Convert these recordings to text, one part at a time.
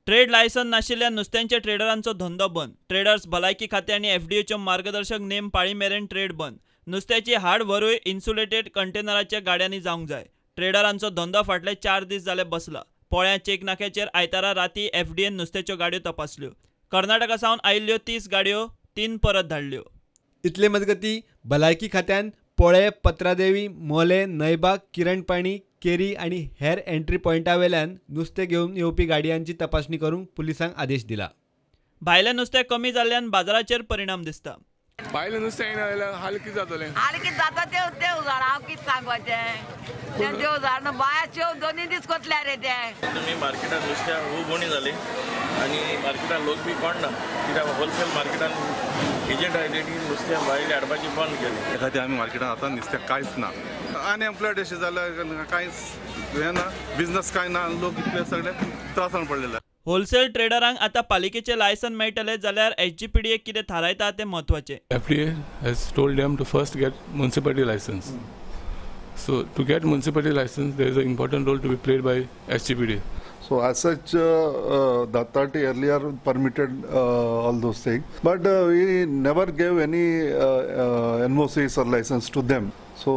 Trade license नाशिल्ल्या नुस्त्यांच्या ट्रेडरांचो धंदो बंद. ट्रेडर्स भलायकी खातें आनी एफडीएच्यो मार्गदर्शक नेम पाळी मेरेन ट्रेड बंद. नुस्त्याची हाड व्हरूय इन्सुलेटेड कंटेनराच्या गाड्यांनी जावंक जाय. ट्रेडरांचो धंदो फाटले 4 दीस जाले बसला. पोळ्यां चेक नाक्याचेर आयतारा राती एफडीएन नुस्त्याच्यो गाडयो तपासल्यो. कर्नाटका सावन आयिल्ल्यो 30 गाडयो 3 परत धाडल्यो. इतले मजगती भलायकी खात्यान पोळे, पत्रादेवी, मोले, नयबाग, किरणपाणी, केरी आनी हेर एंट्री पॉयंटावेल्यान नुस्तें घेवन येवपी गाडयांची तपासणी करूंक पुलिसांक आदेश दिला. भायलें नुस्तें कमी जाल्ल्यान बाजाराचेर परिणाम दिसता. भायलें नुस्तें येयना जाल्यार हाल कितें जातलें? हाल कितें जाता तें देव जाणा, हांव कितें सांगपाचें तें देव जाणा. बाया शेव 2 दीस कोतल्या रे ते. तुमी मार्केटान नुस्त्या खूब उणी जाली आनी मार्केटान लोक बी कोण ना, कित्याक होलसेल मार्केटान एजंट आयले की नुस्तें भायलें हाडपाचें बंद केलें. त्या खातीर आमी मार्केटान आतां नुस्तें कांयच ना. अनएम्प्लॉयड अशें जाल्यार कांयच हें ना, बिजनस कांय ना, लोक इतले सगळे त्रासान पडलेले. होलसेल ट्रेडरांक आतां पालिकेचें लायसन मेळटलें जाल्यार एसजीपीडीए कितें थारायता तें म्हत्वाचें. FDA has told them to first get municipality license. So to get municipality license, there is an important role to be played by SGPD. So as such, the authority earlier permitted all those things, but we never gave any NOCs or license to them. So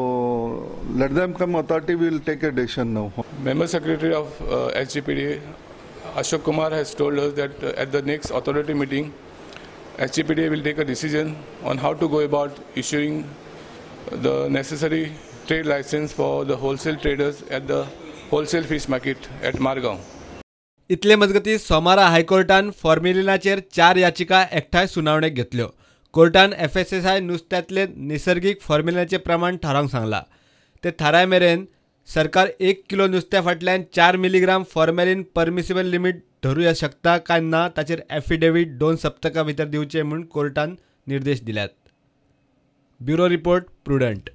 let them come, authority will take a decision now. Member Secretary of SGPD, Ashok Kumar, has told us that at the next authority meeting, SGPD will take a decision on how to go about issuing the necessary trade license for the wholesale traders at the wholesale fish market at Margao. इतले मजगती सोमारा हायकोर्टान फॉर्मेलिनाचेर 4 याचिका एकठांय सुनावणेक घेतल्यो. कोर्टान एफएसएसआय नुस्त्यांतले निसर्गीक फॉर्मेलिनाचें प्रमाण थारावंक सांगलां. ते थाराय मेरेन सरकार 1 किलो नुस्त्या फाटल्यान 4 मिलीग्राम फॉर्मेलिन परमिसिबल लिमीट धरूं शकता काय ना ताचेर एफिडेवीट 2 सप्तकां भितर दिवचें म्हूण कोर्टान निर्देश दिल्यात. Bureau report, Prudent.